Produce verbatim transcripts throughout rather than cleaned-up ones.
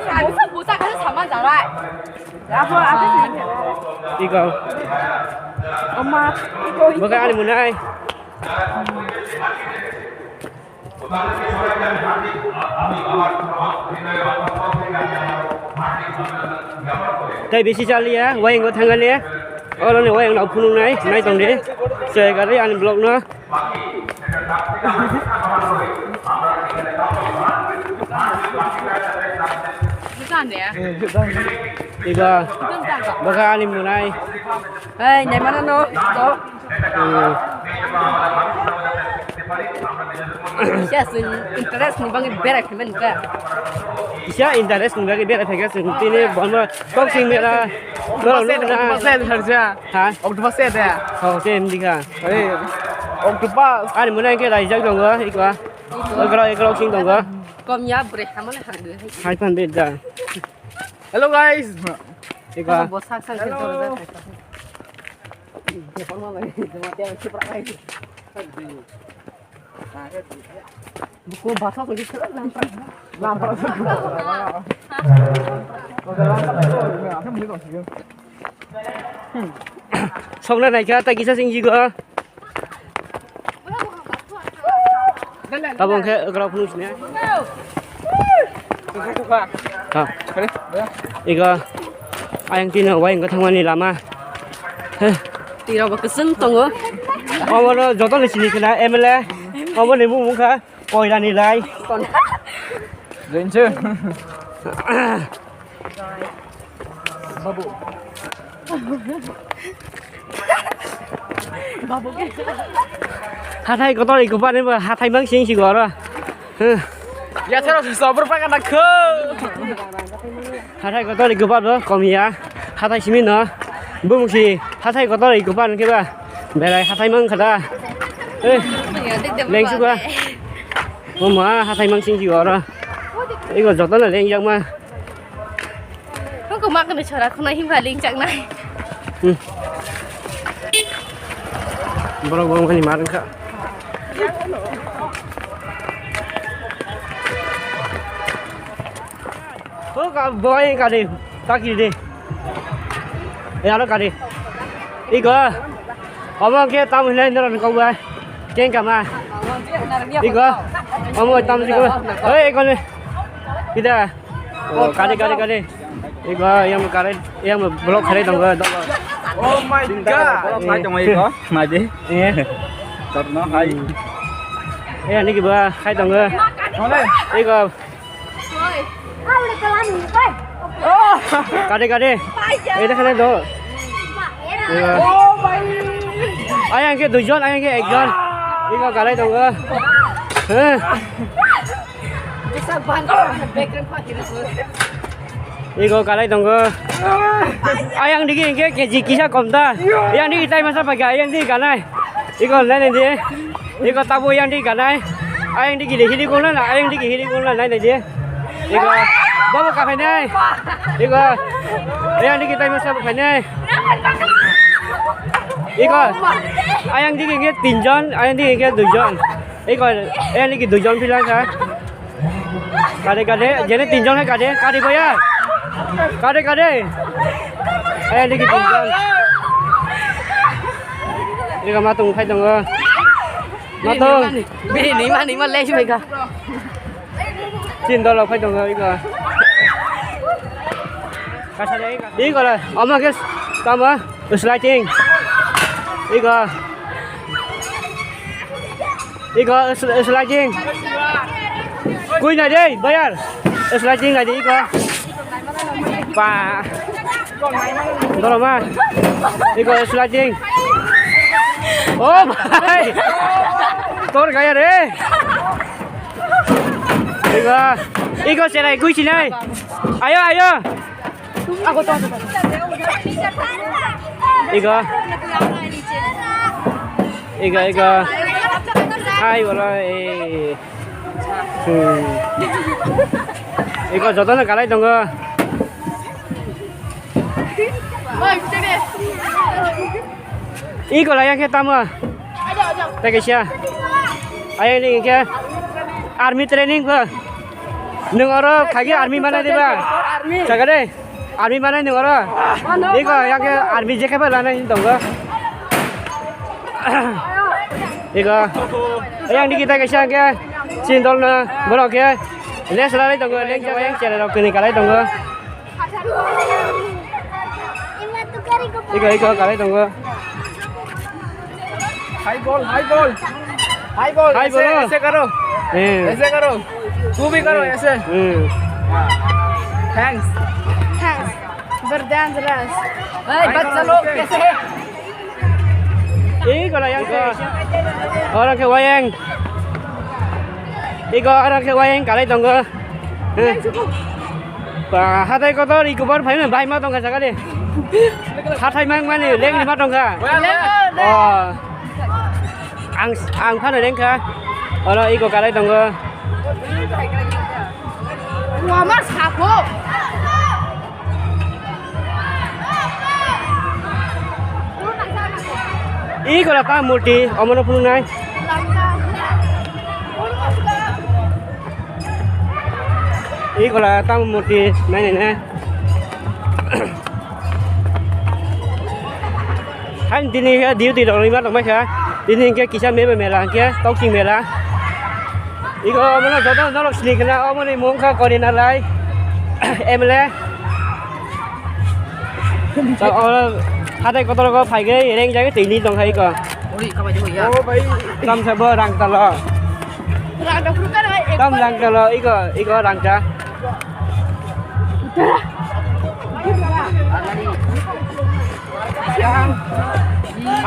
Busa, busa, kasi sama jarai. Iko. Oma, iko, iko. Buka ani munai. Tei bisi chaliya, wayang o thangani. Oro ni wayang no phunuknai, nai tongdi. Chai gari ani vlog no. Bukan ya? Iba, baka ani munai. Hei, nyai mana no? Hmm. Siya sing interest ni bangwi berai phaimani ka. Siya interest ni bangwi berai phaikha sing tini bono kok sing mera. Octopus head, octopus head harja. Ha? Octopus head ya? Oh, se hindi ka. Hey, octopus. Ani muna ke rai jak dong ga, ikwa. Ikwa, ikwa sing dong ga. Kom ya bre, hamale hardu. Hai pan de da. Hello guys. Ikwa. Bo sak sak ke dor da. Buku basah lagi. Sokna naikha ta kisa sing jigo. Tabong khe grok phunuk sini. Ha. Igo ayang tino wayang thangmani lama. Heh. Tiro bo keseng tongo. Obo no joto ni sini kena M L A. Obo ni mung mung kha. Koirani lai. Rinsu. Babu. Babu ke. Hathai kotor iko pani ba hathai mang sing sing oro. Huh. Ya sero sobor pa kana kho. Hathai kotor iko pa do komiya. Hathai simi no. Bumsi hathai kotor iko pa ke ba. Berai hathai mang khada. Eh. Lengsu ba. Mama hathai mang sing jigo oro. Ego joto na leng jak ma. Kok ma kene chora khuna himba leng jak nai. Hmm. Borok borok mani mar wngkha. Kok boy kari takiri de. Ya lo kari. Ego. Omo khe tamo hinai norok ni kok bai. Keng kama. Ego. Omo tamo si ko. Oi, ego le. Kita. Oh, kare, kare, kare. Ego, yang kare, yang blok kare dong ga. Oh my God. Blok khai dong ego. Nai di. Iya. Karno hai. Iya, ni kiba khai dong ga. Ego. Kade, kade. Ei, dekha do. Ayang ke duijon, ayang ke ekjon. Iko galai tongo. Heh. Iko galai tongo. Ayang digi ke keji kisa kom ta. Ayang digi tai masa pakai, ayang digi galai. Iko nai nai di. Iko tabo yang di ganai. Ayang di gili hili guna na, ayang di gili guna nai nai di. Iko babo ka phainai. Iko ayang di kita masa phainai. Iko ayang di ke tinjon, ayang di ke duijon. Iko ayang di ke duijon pila ka. Kade, kade, jene tinjon hai kade, kade boya. Kade, kade. Eh, ini tinjon. Ini ka matung phai tongo. Matung. Bini mani ma lei mai ka. Tin dolo phai tongo iko. Iko la, ama guys, tama, sliding. Iko. Iko sl-, sliding. Kui nai dei, bayar. Sliding nai dei iko. Pa. Doroma. Iko sliding. Oh bhai. Tor gaya re. Iko. Iko serai kui sinai. Ayo, ayo. Ego. Ego, ego. Hai, wala, eh. Hmm. Ego, jotono kalai tongo. Ego, laya ke tamo. Teke sia. Ayo, ini ke. Army training ba. Nwng oro khagi army manai diba? Army. Jaga de. Army manai nwng oro. Iko yang ke army je khe ba lanai tongo. Iko. Yang digi ta kaisa ke. Chin dol na. Borok ke. Les lalai tongo. Leng jaga yang chere rok kini kalai tongo. Iko, iko, kalai tongo. High ball, high ball. High ball, high ऐसे, ball. ऐसे करो। ए। ऐसे करो। तू भी करो, ए। ऐसे। ए। Thanks। Thanks। Very dangerous। भाई, बच्चा लोग कैसे हैं? Iko la yang ke. Oro ke wayang. Iko oro ke wayang kalai tongo. Ba, hatai kotor iko bar phai bai ma tongkha jaga de. Hatai mang mani leng ma tongkha. Oh. Ang, ang phano lengkha. Oro iko kalai tongo. Wama sapo. Iko la ta murti, omono phunuknai. Iko la ta murti, nai, nai, nai. Hain tini khe duty rok rwima tongmai kha. Tini hwnkhe kisa meba mela hwnkhe toksing mela. Iko omono joto norok sini khna omoni mung kha Korinalai M L A. Oro hatai kotor ko phai khe reng jagwi twi ni tong kha iko. Ori, kaba jabo ya. Tam sabo rang talo. Rang da phuru karo, ek Tam rang talo iko, iko rang ta.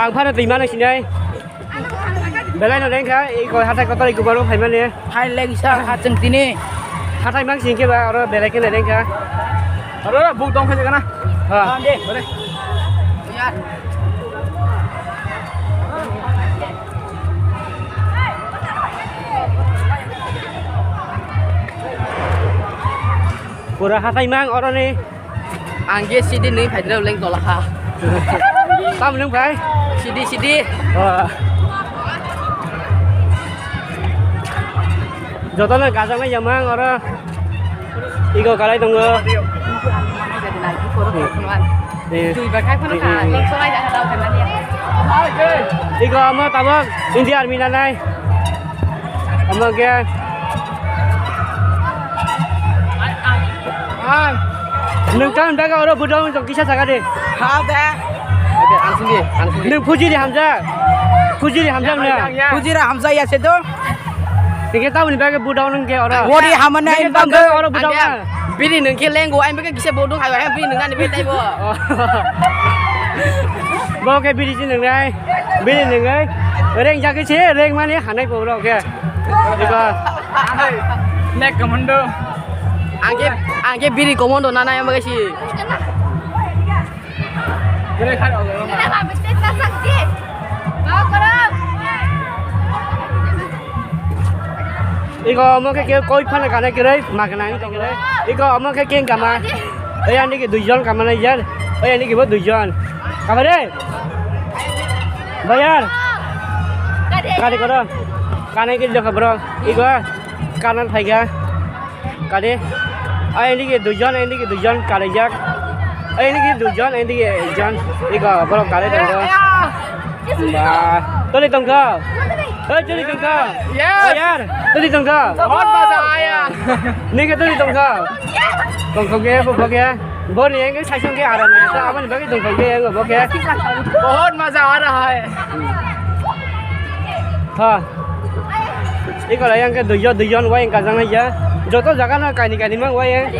Ang phano twi mano sinai. Belai no lengkha, iko hatai kotor iko baro phaimani. Hai lengsa ha chwng tini. Hatai mang singke ba oro belai khe lengkha. Oro buk dong khe kana? Ha. Ha, de. Ore. Pura hatai mang oroni. Ang je sidi nui phaidreo leng tola kha. Tam nung phai? Sidi, sidi. Oh. Jotono gajang lai jamang oro. Iko kalai tongo. Eh. Iko amo tabok India Army nanai. Omo khe. Nwng tam daga oro budong jok kisa jaga de. Ha de. Oke, ang sini, ang sini. Nwng Fujiri hamjak. Fujiri hamjak nwng. Fujira hamsa ya se to. Ike tamoni bagwi budong nwng khe oro. Body hamani Nwng tam bagwi oro budong. Bini nwng khe lengo, ang bagwi kisa budong hai, bini nwng ani betai bo. Bo khe biri si nwngnai. Bini nwngnai. Reng jagwi se reng mani hanai bo oro khe. Iko. Nek commando. Angke, angke biri commando nana yang bagasi. Iko omo khe koi phana kana kere, ma kana kere. Iko omo khe keng kama. Oi ani ki duijon kama na jar. Oi ani ki bo duijon. Kama re. Bayar. Kade koro. Kana ki jaka bro. Iko. Kanan phaikha. Kade. Ai, ini ki duijon, ini ki duijon, kalaijak. Ai, ini ki duijon, ini ki ekjon. Iko, borok kale tongo. Ba, tuli tongkha. Oi, tuli tongkha. Yes. Oi, yar, tuli tongkha. बहुत मजा आया। Nike tuli tongkha. Tongkha ke, bo ke. Boni yang ke saisong ke aram. Aboni bagi tongkha ke, bo ke. बहुत मजा आ रहा है। Ha. Iko la yang ke duijon, duijon wayang kajang ya. Joto jaga no kaini kaini mang wayang.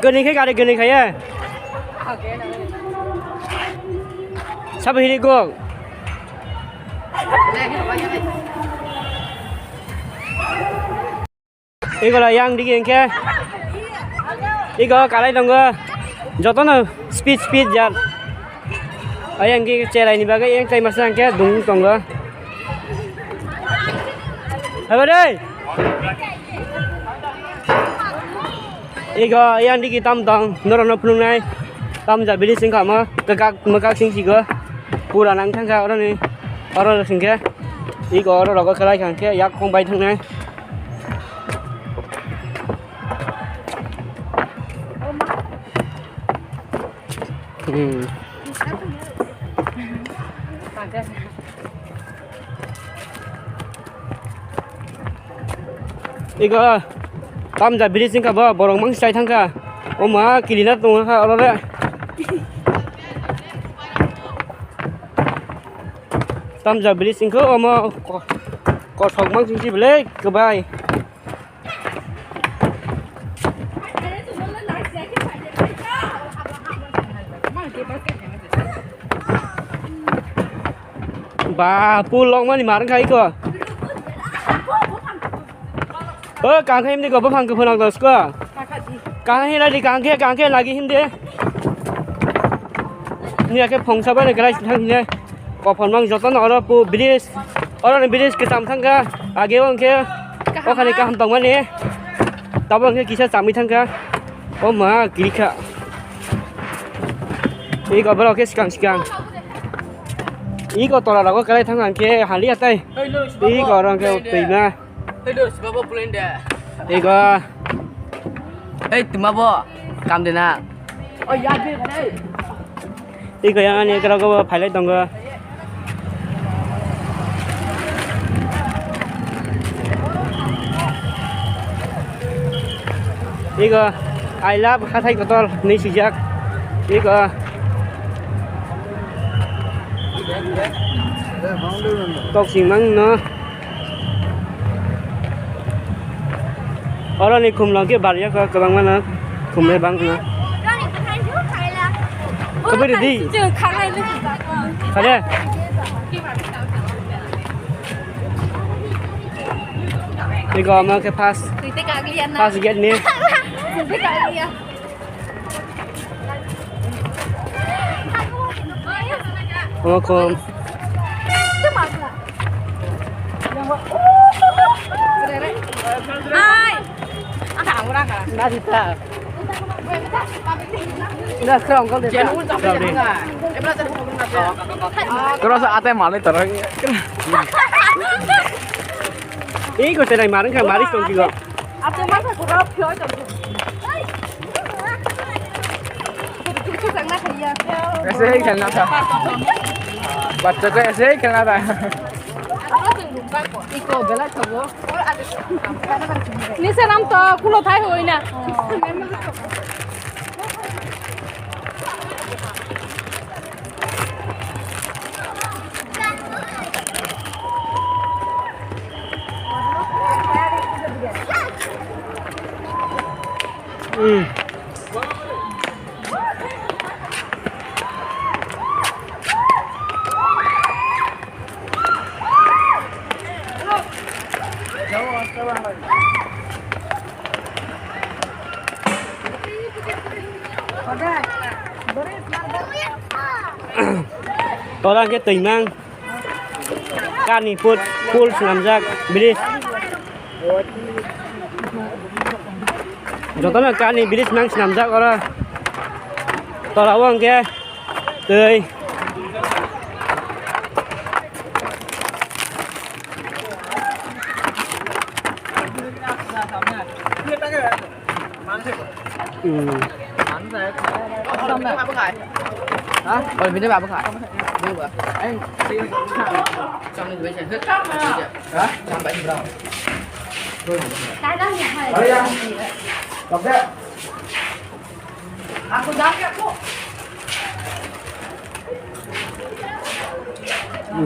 Gani khe gari gani khaye. Sabi hiri go. Iko la yang digi hingke. Iko kalai tongo. Jotono speed speed jar. Ayang ki cherai ni bagwi yang tai masa hingke dung tongo. Habo dei. Iko yang digi tam tong norok no phunuknai. Tamja bridge wngkha omo, kwkak mwkak sing sigo. Pura nang thangkha oroni, oro singkhe. Iko oro rogo kwlai kha hwnkhe yak kong bai thangnai. Hmm. Ego, Tamja bridge wngkha bo, borok mangsi chai thangkha. O ma, kilina tongkha oro re. Tamja bridge wngkha omo, ko-, kothok mangsi si belai kwbai. Ba, pul longmani mar wngkha iko. O, kangkhe himdi ko, buphang kwphwrang dos ko. Kangkhe himdi, kangkhe, kangkhe lagi himdi. Ni akhe phongsa bai ni grai thang hine. Kophon mang joto no oro pu bridge. Oro ni bridge kwcham thangkha. Age o hwnkhe o khani kaham tongmani. Tabo hwnkhe kisa chamwi thangkha. O ma, kirikha. Iko borok khe swkang swkang. Iko tola rogo kwlai thang hwnkhe haliya tai. Iko oro hwnkhe twima. Ego. Hei, tuma bo. Kam de na. Ego yang ani ekra go phailai tongo. Ego, I love hathai kotor ni sijak. Ego. Tok sing mang no. Oro ni khum log ke bar ya ko kwbang mano khum le bang no. Kabe ready. Khale. Ego ama ke pass. Pass gate ni. Omo khum. Terus ate mali terus. Ih, kau tenai maring kan maris tong juga. Ate masa kurap kyo. ऐसे ही खेलना था। बच्चों को ऐसे ही खेलना था। Nisa nam to kulo thai hoi na. Tora hwnkhe twimang. Kani put, pool swnamjak, bridge. Jotono kani bridge nang swnamjak oro. Tola o hwnkhe twi. Hmm.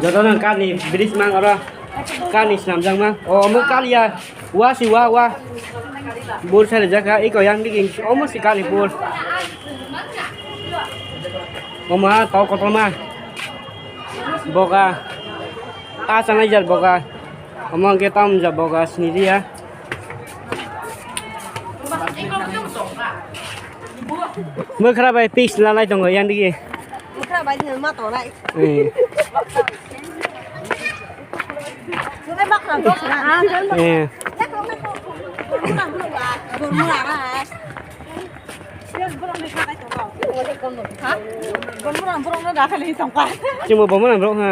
Jotono kani bridge mang oro, kani swnamjak mang. O, omo kaliya, wa si wa, wa. Bor sari jaka, iko yang digi, omo si kani bor. Omo ha, tau kotorma. Boga. A sanai jar boga. Omo hwnkhe tamja boga siniya. Mwkhra bai pis lanai tongo yang digi. Mwkhra bai ma tongnai. Eh. Sukai bakra dok na. Eh. Dormo ara. Chimo bomo nang borok ha.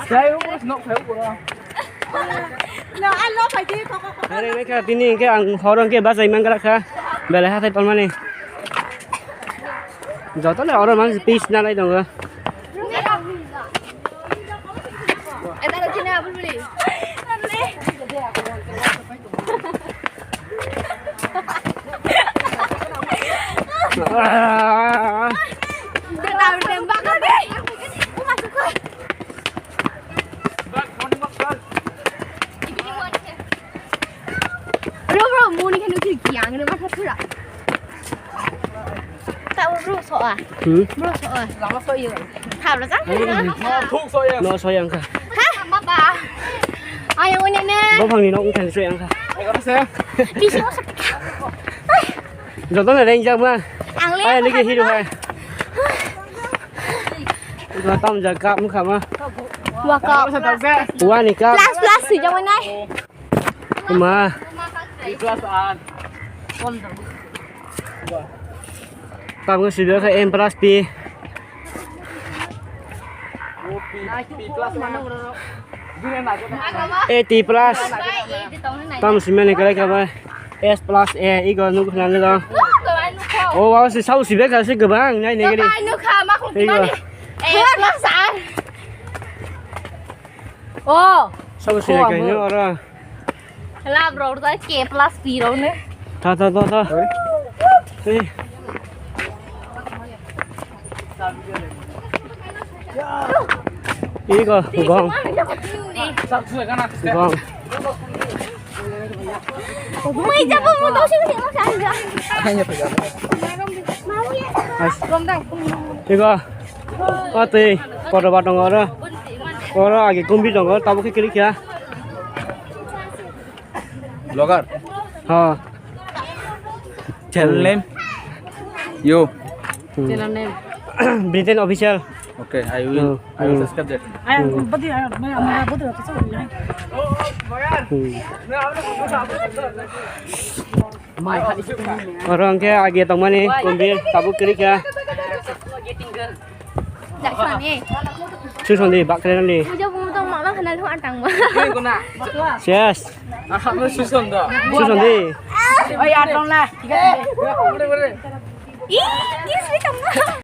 Jai, o, nok phai, o, bro. No, I love my day, koko, koko. Are, wake up, tini hingke ang horo hingke bachai mangra kha. Belai hathai tongmani. Joto le oro mang peace na lai tongo. Bro, bro, muni khe nukhi giang no ma thura. Ta bro so a. Hmm? Bro so a. Lama so yo. Tha bro jang. Thuk so yo. No so yang kha. Ha? Baba. Ayo ne ne. Bo phang ni no ung thang so yang kha. Ai ko se. Ti so sa. Joto na reng jak ma. Ang le. Ai ni ke hero hai. Ko tam jak ka mu kha ma. Wa ka. Wa ni ka. Plus plus si jang nai. Kuma. Tabuk sibyo khe M plus P. A T plus. Tam simani kare kare. S plus A, ego nuk nang dong. O, wow, si sau sibyo khe si gabang, nai ne gari. Ego. A plus R. Oh. Sabo sini kaino oro. Lab rok da K plus P rok ne. Tha, tha, tha, tha. Ei. Ego, gong. Gong. Mai jabo mo dosi mo sa ja. Ego. O twi, kotor ba tongo oro. Oro age kumbi tongo, tabuk khe kilik ya. Vlogger. Ha. Channel name? Yo. Hmm. Channel name. Britain Official. Okay, I will, hmm, I will, hmm, subscribe that. Hmm. Hmm. Oro hwnkhe age tongmani kumbir tabuk kwrwi kha. Suson di, bak kre di. Puja bumu tong mama khana thong atang ma. Ses. Suson di. Oi, atong na. Ih, kiss me tong.